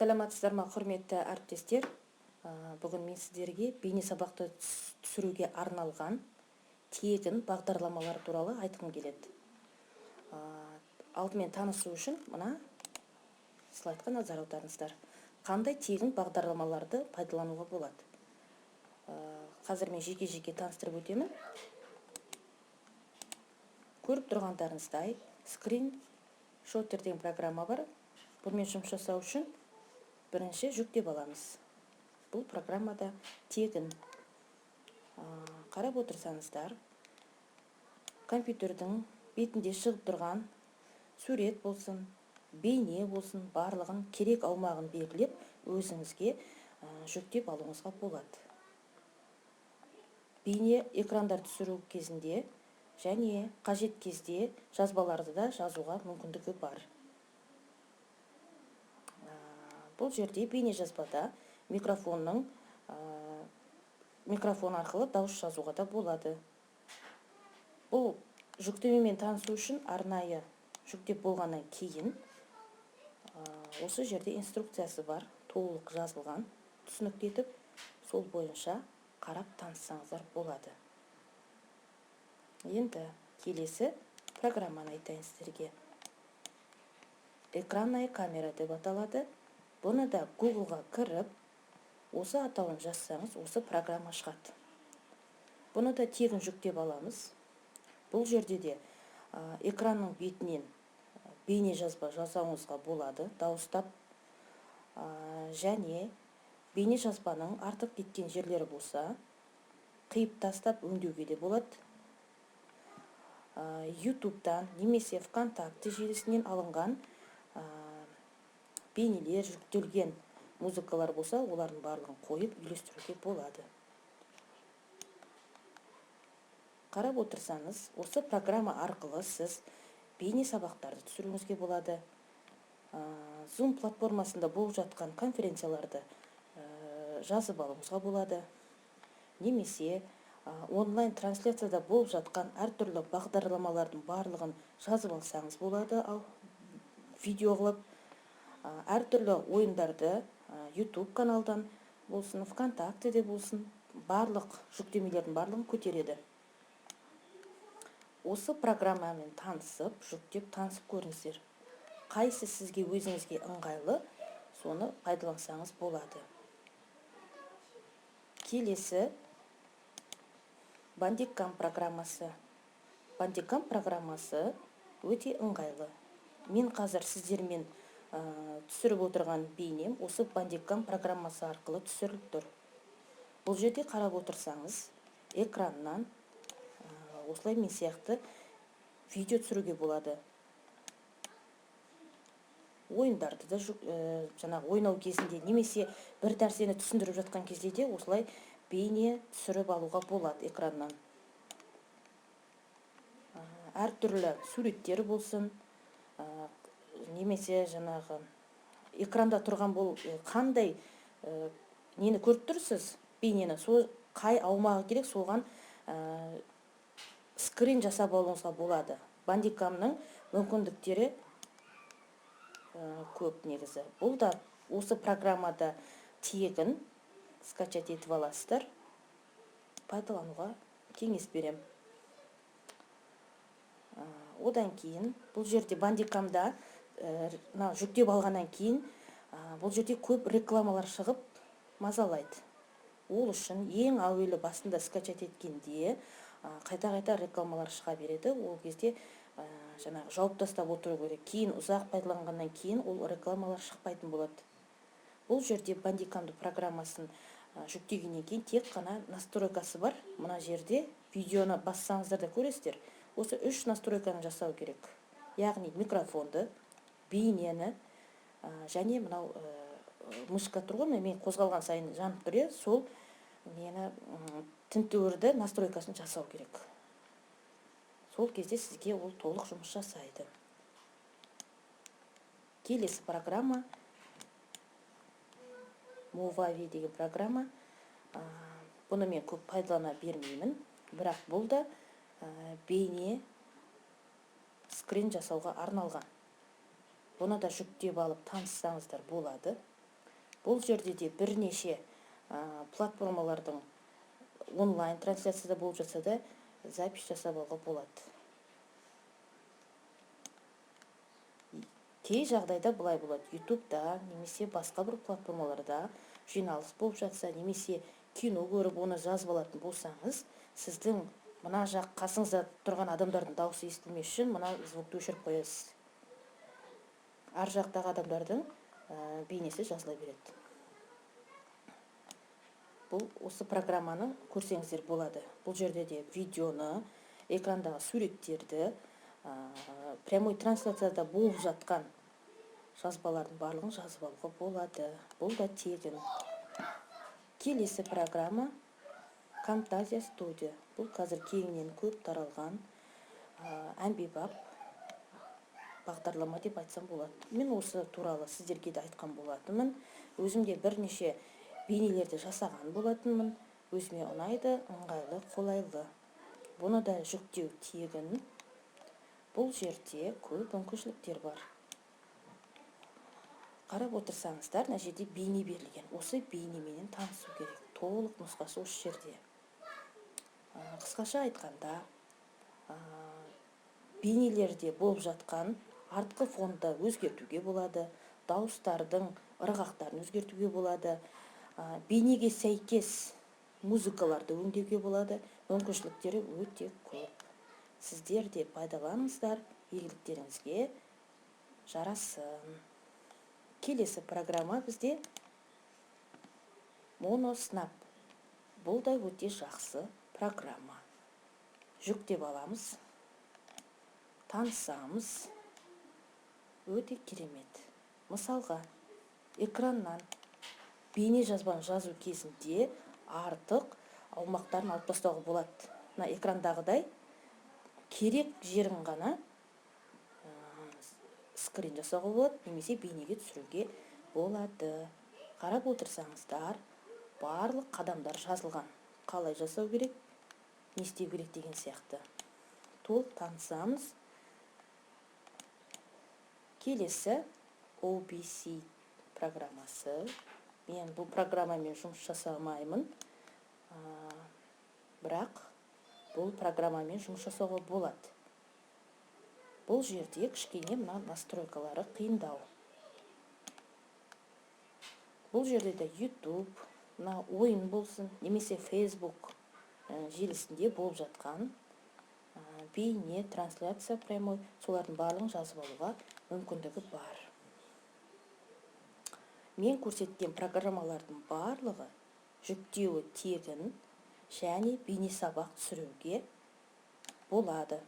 Саламатсыздар ма, құрметті әріптестер! Бүгін мен сіздерге бейне сабақты түсіруге арналған тегін бағдарламалар туралы айтқым келеді. Алдымен танысу үшін мына слайдқа назар аударыңыздар. Қандай тегін бағдарламаларды пайдалануға болады? Қазір мен жеке жеке таныстырып өтемін. Көріп тұрғандарыңыздай, Скриншотер деген программа бар. Бұнымен жұмыс жасау үшін бірінші жүктеп аламыз. Бұл программада тегін. Қарап отырсаңыздар, компьютердің бетінде шығып тұрған сурет болсын, бейне болсын, барлығын керек аумағын белгілеп, өзіңізге жүктеп алуыңызға болады. Бейне экрандар түсіру кезінде және қажет кезде жазбаларды да жазуға мүмкіндігі бар. Бұл жерде бейне жазбада микрофон арқылы дауыс жазуға да болады. Бұл жүктемемен танысу үшін арнайы жүктеп болғаннан кейін осы жерде инструкциясы бар, толық жазылған, түсінікті етіп. Сол бойынша қарап таныссаңыздар болады. Енді келесі программаны айтайын сіздерге. «Экранная камера» деп аталады. Бұны да Гуглға кіріп, осы атауын жазсаңыз, осы программа шығады. Бұны да тегін жүктеп аламыз. Бұл жерде де экранның бетінен бейне жазба жасауыңызға болады дауыстап және бейне жазбаның артық кеткен жерлері болса, қиып тастап, өңдеуге де болады. Ютубтан немесе ВКонтакте желісінен алынған бейнелер, жүктелген музыкалар болса, олардың барлығын қойып, үйлестіруге болады. Қарап отырсаңыз, осы программа арқылы сіз бейне сабақтарды түсіруіңізге болады, Zoom платформасында болып жатқан конференцияларды жазып алуыңызға болады немесе онлайн трансляцияда болып жатқан әртүрлі бағдарламалардың барлығын жазып алсаңыз болады, ал видео қылып әртүрлі ойындарды YouTube каналдан болсын, ВКонтактеде болсын, барлық жүктемелердің барлығын көтереді. Осы программамен танысып, жүктеп, танысып көріңіздер. Қайсы сізге, өзіңізге ыңғайлы, соны пайдалансаңыз болады. Келесі Бандикам программасы. Бандикам программасы өте ыңғайлы. Мен қазір сіздермен түсіріп отырған бейнем осы Бандикам программасы арқылы түсіріліп тұр. Бұл жерде қарап отырсаңыз, экраннан осылай мен сияқты видео түсіруге болады. Ойындарды да жаңағы ойнау кезінде немесе бір нәрсені түсіндіріп жатқан кезде де осылай бейне түсіріп алуға болады экраннан. Әртүрлі суреттер болсын немесе жаңағы экранда тұрған бұл қандай нені көріп тұрсыз, бейнені, сол қай аумағы керек, соған скрин жасап алуыңызға болады. Бандикамның мүмкіндіктері көп негізі. Бұл да осы программада тегін, скачать етіп аласыздар, пайдалануға кеңес беремін. Одан кейін бұл жерде, Бандикамда, мына жүктеп алғаннан кейін бұл жерде көп рекламалар шығып мазалайды. Ол үшін ең әуелі басында скачать еткенде қайта-қайта рекламалар шыға береді. Ол кезде жаңағы жауып тастап отыру керек. Кейін ұзақ пайдаланғаннан кейін ол рекламалар шықпайтын болады. Бұл жерде Бандикамды программасын жүктегеннен кейін тек қана настройкасы бар. Мына жерде видеоны бассаңыздар да көресіздер. Осы үш настройканы жасау керек, яғни микрофонды, бейнені және мынау мышка тұр ғой, міне, мен қозғалған сайын жанып тұр, иә, сол нені, тінтуірді настройкасын жасау керек. Сол кезде сізге ол толық жұмыс жасайды. Келесі программа Movavi деген программа. Бұны мен көп пайдалана бермеймін, бірақ бұл да бейне скрин жасауға арналған. Бұны да жүктеп алып таныссаңыздар болады. Бұл жерде де бірнеше платформалардың онлайн трансляцияда болып жатса да, запись жасап алуға болады. Кей жағдайда былай болады: Ютубта немесе басқа бір платформаларда жиналыс болып жатса немесе кино көріп, оны жазып алатын болсаңыз, сіздің мына жақ қасыңызда тұрған адамдардың дауысы естілмес үшін мына звукты өшіріп қоясыз. Ар жақтағы адамдардың бейнесі жазыла береді. Бұл осы программаны көрсеңіздер болады. Бұл жерде де видеоны, экрандағы суреттерді, прямой трансляцияда болып жатқан жазбалардың барлығын жазып алуға болады. Бұл да тегін. Келесі программа Camtasia Studio. Бұл қазір кеңінен көп таралған, әмбебап бағдарлама деп айтсам болады. Мен осы туралы сіздерге де айтқан болатынмын. Өзім де бірнеше бейнелерді жасаған болатынмын. Өзіме ұнайды, ыңғайлы, қолайлы. Бұны да жүктеу тегін. Бұл жерде көп мүмкіншіліктер бар. Қарап отырсаңыздар, мына жерде бейне берілген. Осы бейнеменен танысу керек. Толық нұсқасы осы жерде. Қысқаша айтқанда, бейнелерде болып жатқан артқы фонды өзгертуге болады, дауыстардың ырғақтарын өзгертуге болады, бейнеге сәйкес музыкаларды өңдеуге болады. Мүмкіншіліктері өте көп. Сіздер де пайдаланыңыздар, игіліктеріңізге жарасын. Келесі программа бізде Monosnap. Бұл да өте жақсы программа. Жүктеп аламыз, танысамыз. Өте керемет. Мысалға, экраннан бейне жазбаны жазу кезінде артық аумақтарын алып тастауға болады. Мына экрандағыдай керек жерін ғана скрин жасауға болады немесе бейнеге түсіруге болады. Қарап отырсаңыздар, барлық қадамдар жазылған: қалай жасау керек, не істеу керек деген сияқты. Толық танысамыз. Келесі OBS программасы. Мен бұл программамен жұмыс жасамаймын, бірақ бұл программамен жұмыс жасауға болады. Бұл жерде кішкене мына настройкалары қиындау. Бұл жерде де YouTube, мына ойын болсын немесе Facebook желісінде болып жатқан бейне трансляция, прямой, солардың барлығын жазып алуға мүмкіндігі бар. Мен көрсеткен программалардың барлығы жүктеуі тегін және бейне сабақ түсіруге болады.